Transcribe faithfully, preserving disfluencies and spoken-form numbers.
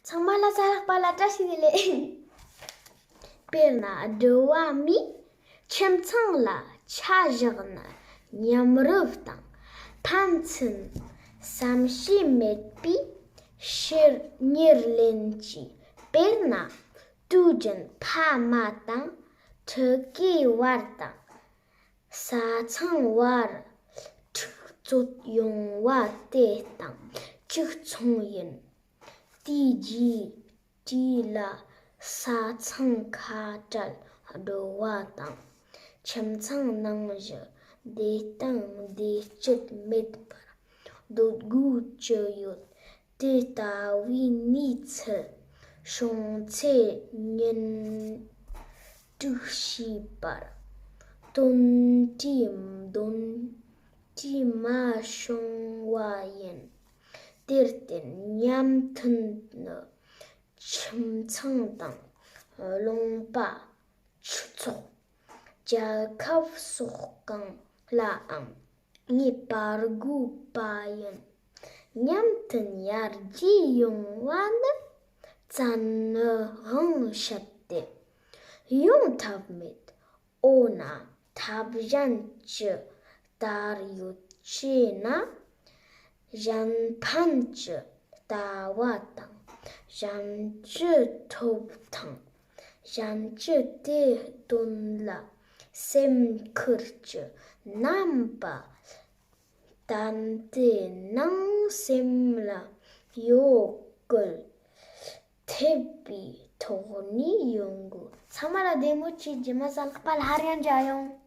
ཚང་མ་ལ་གཟའ་ལྷག་པ་ལ་བཀྲ་ཤིས་བདེ་ལེགས། དཔེར་ན་སྒྲོལ་བ་མས་ཁྱིམ་ཚང་ལ་ཆ་བཞག་ན་མཉམ་རུབ་དང་ཕན་ཚུན་བསམ་ཤེས་མེད་པའི་ཕྱིར་ཉེར་ལེན་གྱིས། དཔེར་ན་དུས་རྒྱུན་ཕ་མ་དང་ཕྲུ་གུའི་བར་དང་། ས་ཚང་བར་འཁྲུག་རྩོད་ཡོང་བ་དེ་དང་གཅིག་མཚུངས་ཡིན། དེའི་རྗེས་དེ་ལ་ས་ཚང་ཁ་བྲལ་འགྲོ་བ་དང་། ཁྱིམ་ཚང་ནང་བཞིན་བདེ་དང་བདེ་སྐྱིད་མེད་པར་སྡོད་དགོས་ཀྱི་ཡོད། དེ་ལྟ་བུའི་གནས་ཚུལ་བྱུང་ཚེ་ཉིན་དྲུག་བྱས་པར་དོན་དེ་དོན་དེ་མ་བྱུང་བ་ཡིན། དེར་བརྟེན་མཉམ་མཐུན་ནི་ཁྱིམ་ཚང་དང་ལུང་པ། སྤྱི་ཚོགས། རྒྱལ་ཁབ་སོགས་གང་ལའང་ངེས་པར་དགོས་པ་ཡིན། མཉམ་མཐུན་ཡར་རྒྱས་ཡོང་བ་ནི་བཙན་དབང་བྱས་ཏེ་ཡོང་ཐབས་མེད། འོ་ན་ཐབས་གཞན་ཅི་ལྟར་ཡོད་ཅེ་ན། གཞན་ཕན་གྱི་ལྟ་བ་དང་། གཞན་གྱི་ཐོབ་ཐང་། གཞན་གྱི་བདེ་དོན་ལ་སེམས་ཁུར་གྱི་རྣམ་པ་བསྟན་ཏེ་ནང་སེམས་ལ་གཡོ་སྐོལ་ཐེབས་པའི་ཐོག་ནས་ཡོང་དགོས། ཚང་མ་ལ་བདེ་མོ་བྱས། རྗེས་མ་གཟའ་ལྷག་པ་སླར་ཡང་མཇལ་ཡོང་།